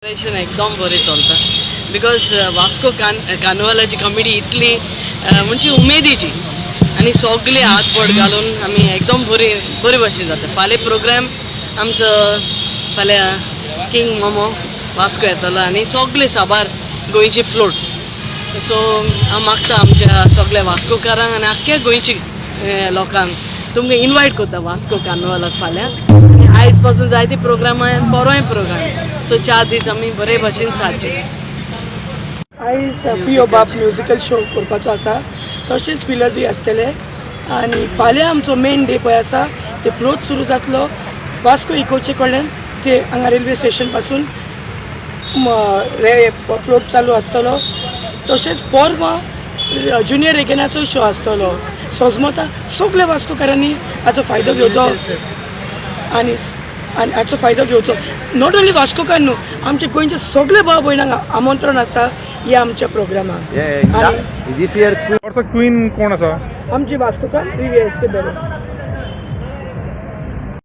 Preparation एकदम बरें चलता because Vasco कार्निवालाची कमिटी इतली म्हणजे उमेदीची आनी सगळे हात बोट घालून आमी एकदम बरी बरे भशेन जाता. फाल्यां प्रोग्राम आमचो, फाल्यां किंग मोमो वास्को येतलो आनी सगळे साबार गोंयचे फ्लोट्स. सो हांव मागता आमच्या सगळ्या वास्कोकारांक आनी आख्ख्या गोंयची लोकांक, तुमकां इनवायट करता वास्को कार्निवालाक फाल्यां. आनी आयज पासून जायते प्रोग्राम आनी बरोय प्रोग्राम. सो 4 दीस आमी बरे भशेन सारचे. आयज पियो बाप म्युजिकल शो करपाचो आसा, तशेंच फिलर्सूय आसतले आनी फाल्यां आमचो मेन डे पळय आसा ते फ्लोट सुरू जातलो वास्को इकोचे कडल्यान, ते हांगा रेल्वे स्टेशन पासून फ्लोट चालू आसतलो. तशेंच पोरवां ज्युनियर रेगेनाचो शो आसतलो. सोजमता सगल्या वास्कोकारांनी हाचो फायदो घेवचो आनी आनी हाचो फायदो घेवचो. Not only वास्कोकार न्हू, आमच्या गोंयच्या सगळे भाव भयणांक आमंत्रण आसा ह्या आमच्या प्रोग्रामाक. दिस इयर वर्सा क्वीन कोण आसा? आमची वास्कोकार रिवी एस्ते बरो.